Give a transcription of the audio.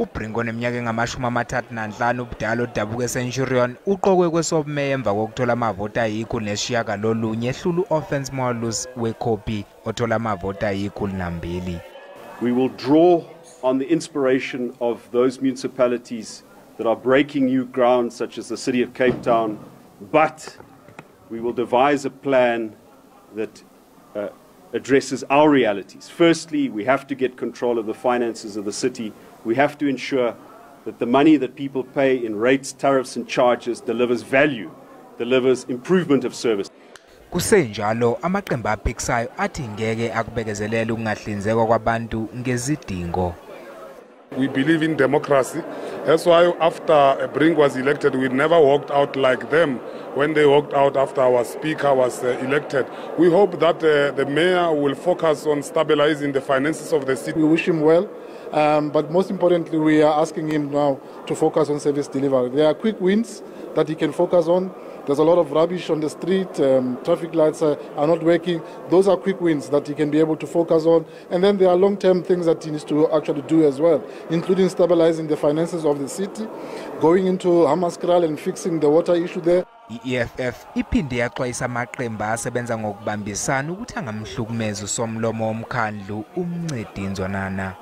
uBrink oneminyaka engama-35 ubudala odabuka eCenturion uqokwe kwesobumeya emva kokuthola amavoti ayi-109 ehlula u-offense Malus weKhopi othola amavoti ayi-102. We will draw on the inspiration of those municipalities that are breaking new ground, such as the city of Cape Town, but we will devise a plan that addresses our realities. Firstly, we have to get control of the finances of the city. We have to ensure that the money that people pay in rates, tariffs and charges delivers value, delivers improvement of service. Kusenjalo amaqembu aphikisayo athi ngeke akubekezelele ukungahlinzekwa kwabantu ngezidingo. We believe in democracy. That's why after Brink was elected, we never walked out like them when they walked out after our speaker was elected. We hope that the mayor will focus on stabilizing the finances of the city. We wish him well, but most importantly, we are asking him now to focus on service delivery. There are quick wins that he can focus on. There's a lot of rubbish on the street, traffic lights are not working. Those are quick wins that he can be able to focus on. And then there are long-term things that he needs to actually do as well, including stabilizing the finances of the city, going into Hammaskral and fixing the water issue there. I-EFF iphinde yaxwayisa amaqembu asebenza ngokubambisana ukuthi angamhlukumezi usomlomo womkhandlu uMncedi Nzwanana.